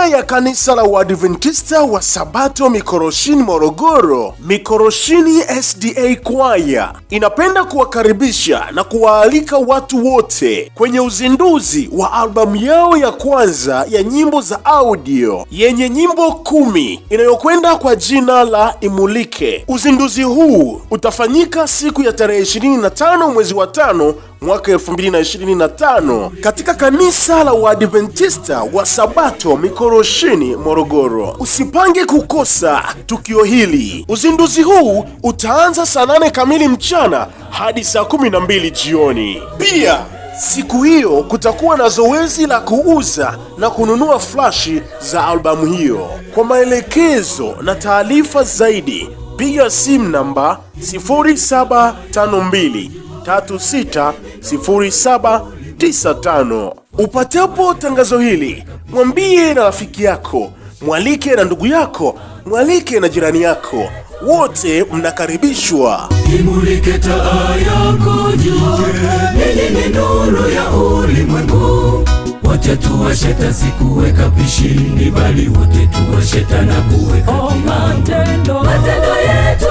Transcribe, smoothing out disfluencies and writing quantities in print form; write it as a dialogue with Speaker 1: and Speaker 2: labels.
Speaker 1: Kwaya ya kanisa la Waadventista wa Sabato Mikoroshini Morogoro, Mikoroshini SDA Kwaya inapenda kuwakaribisha na kuwaalika watu wote kwenye uzinduzi wa albamu yao ya kwanza ya nyimbo za audio yenye nyimbo 10 inayokwenda kwa jina la Imulike. Uzinduzi huu utafanyika siku ya tarehe 25 mwezi wa 5 mwaka 2025 katika kanisa la Waadventista wa Sabato Mikoroshini Morogoro. Usipange kukosa tukio hili. Uzinduzi huu utaanza saa 8 kamili mchana hadi saa 12 jioni. Pia siku hiyo kutakuwa na zoezi la kuuza na kununua flashi za albamu hiyo. Kwa maelekezo na taarifa zaidi, piga simu namba 0752 360795. Upatapo tangazo hili, mwambie na rafiki yako, mwalike na ndugu yako, mwalike na jirani yako. Wote mnakaribishwa.
Speaker 2: Imulike taa yako juu, ninyi ni nuru ya ulimwengu. Wote tuwashe taa, si kuweka pishini, bali wote tuwashe taa na kuweka
Speaker 3: Matendo
Speaker 2: matendo yetu.